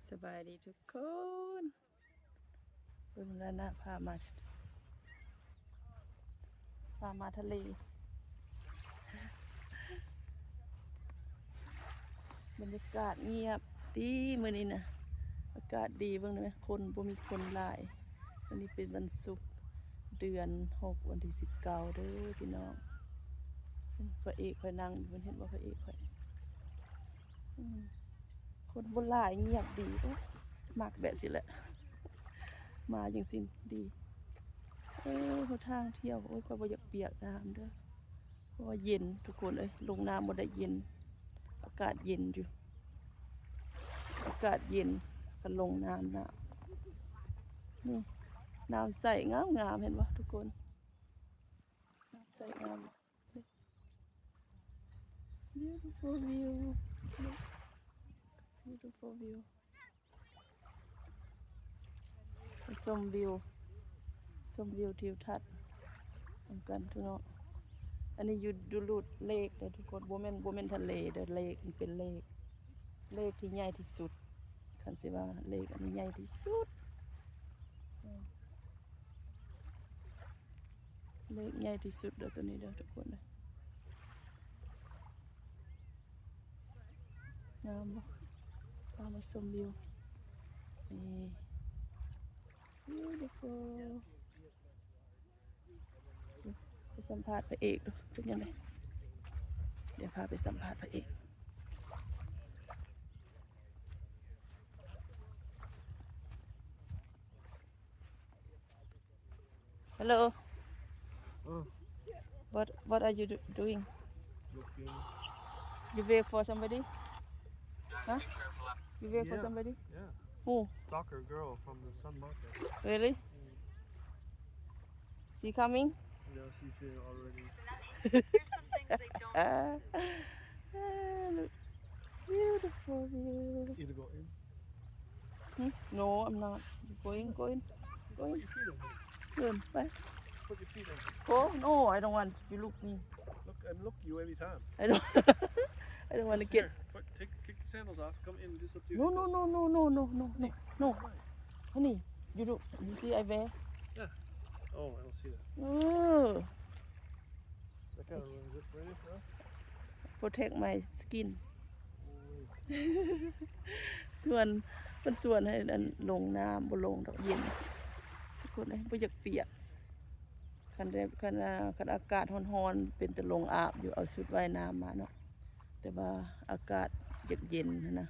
ສະບາຍດີທຸກຄົນ ເບິ່ງລານາພາມາ ພາມາທະເລ ບັນຍາກາດງຽບດີມື້ນີ້ນະ ອາກາດດີ ເບິ່ງໄດ້ໄໝ ຄົນບໍ່ມີຄົນຫຼາຍ. ມື້ນີ້ເປັນວັນສຸກ ເດືອນຫົກ ວັນທີສິບເກົ້າເດີພີ່ນ້ອງ. ພະເອກຂ້ອຍນັ່ງຢູ່ ເຫັນບໍ່ ພະເອກຂ້ອຍ? ອືມ ຄົນບໍ່ຫຼາຍ ງຽບດີ. ໂອ້ ມັກແບບຊີ້ແຫຼະ ມາຈັ່ງຊີ້ດີ. ເອີ ຫົນທາງທ່ຽວ ໂອ້ຍ ຂ້ອຍບໍ່ຢາກປຽກນ້ຳເດີ ເພາະວ່າເຢັນທຸກຄົນເອີຍ ລົງນ້ຳບໍ່ໄດ້ເຢັນ ອາກາດເຢັນຢູ່ ອາກາດເຢັນ ຄັນລົງນ້ຳນະ. ນີ້ ນ້ຳໃສງາມໆ ເຫັນບໍ່ທຸກຄົນ? ນ້ຳໃສງາມ. Beautiful view. Beautiful view. ໄປຊົມວິວ ຊົມວິວທິວທັດນຳກັນທຸກເນາະ. ອັນນີ້ຢູ່ດູລູດເລກເດີທຸກຄົນ ບໍ່ແມ່ນ ບໍ່ແມ່ນທະເລເດີ ເລກ ມັນເປັນເລກ ເລກທີ່ໃຫຍ່ທີ່ສຸດ. ຄັນຊິວ່າເລກອັນນີ້ໃຫຍ່ທີ່ສຸດ ອືມ ເລກໃຫຍ່ທີ່ສຸດເດີ ໂຕນີ້ເດີທຸກຄົນເດີ. ງາມບໍ່? ພາມາຊົມວິວ ນີ້ Beautiful. ໄປສຳພາດພະເອກດູ ເປັນຈັ່ງໃດ? ດຽວພາໄປສຳພາດພະເອກ. Hello. Oh. What, what are you do-, doing? Looking. You wait for somebody? Huh? You wait for somebody? Yeah. Who? Stalker girl from the Sun Market. Really? Mm. She coming? Yeah, she's here already. Here's some things they don't Ah, look. Beautiful view. Either go in. Hmm? No, I'm not. Going, going, going. Put your feet in. ເດີນໄປ. Put your feet in. Go. No, I don't want you look me. Look, I'm look you every time. I don't, I don't wanna get Here, put, take, take the sandals off. Come in, this up to you. No, no, no, no, no, no, no, no, no. Come on. Honey, you do, you see I wear? Yeah. Oh, I don't see that. ເອີ That kinda ruins it for you, huh? Protect my skin. ໂອ້ຍ ຊວນ ເພິ່ນຊວນໃຫ້ອັນລົງນ້ຳ ບໍ່ລົງດອກ ເຢັນ ທຸກຄົນເອີຍ ບໍ່ຢາກປຽກ. ຄັນໄດ້ ຄັນ ຄັນອາກາດຮ້ອນໆ ເປັນຕາລົງອາບຢູ່ ເອົາຊຸດວ່າຍນ້ຳມາເນາະ ແຕ່ວ່າອາກາດຢາກເຢັນຫັ້ນນະ.